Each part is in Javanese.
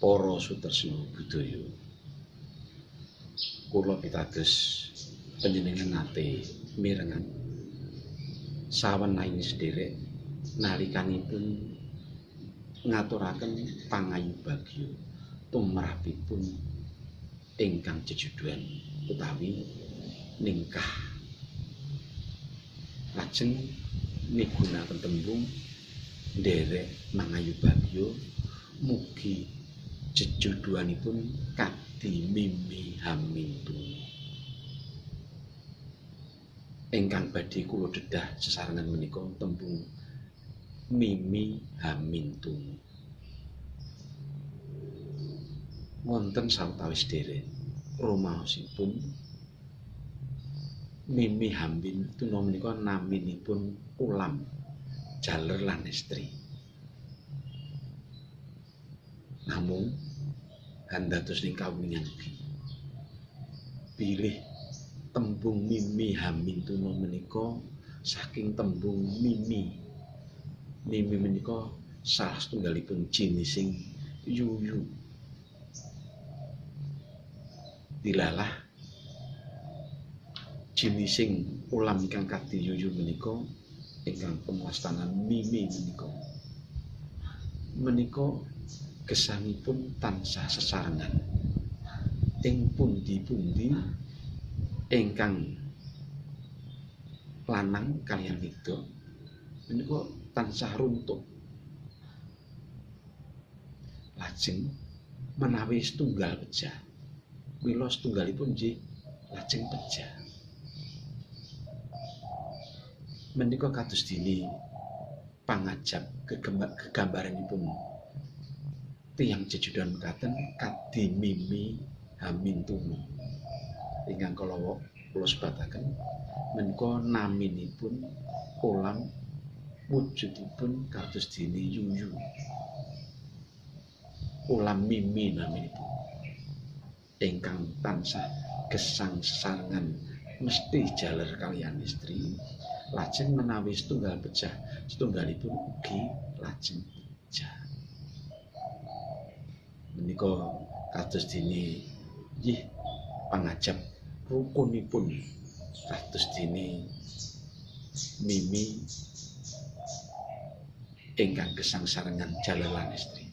Para sutresna budaya, kula pitados panjenengan nate mirengan sawenahing sederek nalikanipun ngaturaken pangayubagya tumrapipun ingkang jejuduan utawi ningkah. Lajeng migunaken tembung nderek mangayubagya mugi jejuduanipun kadi mimi hamintuna. Ingkang badhe kula dedah sesarengan menika tembung mimi hamintuna. Wonten sawetawis derek rumaosipun mimi hamintuna menika naminipun ulam jaler lan estri. Namung handados ing kawuningan ugi bilih tembung mimi hamintuna menika saking tembung mimi. Mimi menika salah setunggalipun jinising yuyu. Dilalah jinising ulam ingkang kadi yuyu menika ingkang pengwastanan mimi menika. Menika gesangipun tansah sesarengan ing pundi-pundi ingkang lanang kaliyan wedok menika tansah runtuh. Lajeng menawi setunggal pejah, mila setunggalipun nggih lajeng pejah. Menika kados dene pangajap gegambaranipun tiyang jejuduan mekaten kadi mimi hamintuna. Ingkang kala kula sebataken menika naminipun ulam wujudipun kados dene yuyu. Ulam mimi naminipun ingkang tansah gesang sesarengan mesti jaler kaliyan istri. Lajeng menawi setunggal pejah, setunggalipun ugi lajeng pejah. Menika kados dene nggih pangajap rukunipun kados dene mimi ingkang gesang sarengan jaler lan istri.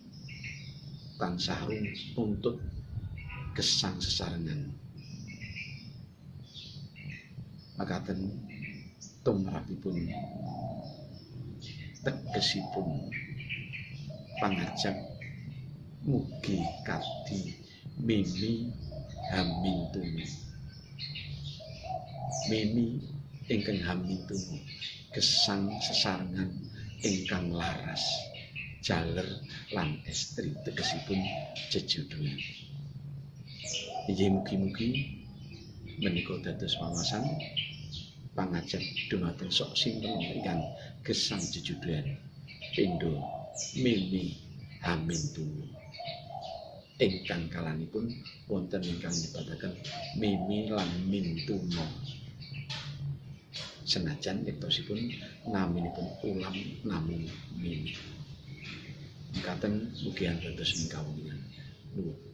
Tansah runtut gesang sesarengan. Makaten tumrapipun tegesipun pangajap mugi kadi mimi hamintuna. Mimi ingkang hamintuna gesang sesarengan ingkang laras jaler lan estri tegesipun jejuduan. Inggih mugi-mugi menika dados wawasan pangajap dumateng sok sinten ingkang gesang jejuduan pindha mimi hamintuna. Ingkang kalanipun wonten ingkang nyebataken mimi lan mintuna. Senajan yektosipun naminipun ulam namung mimi. Mekaten mugi dados ing kawuningan. Nuwun.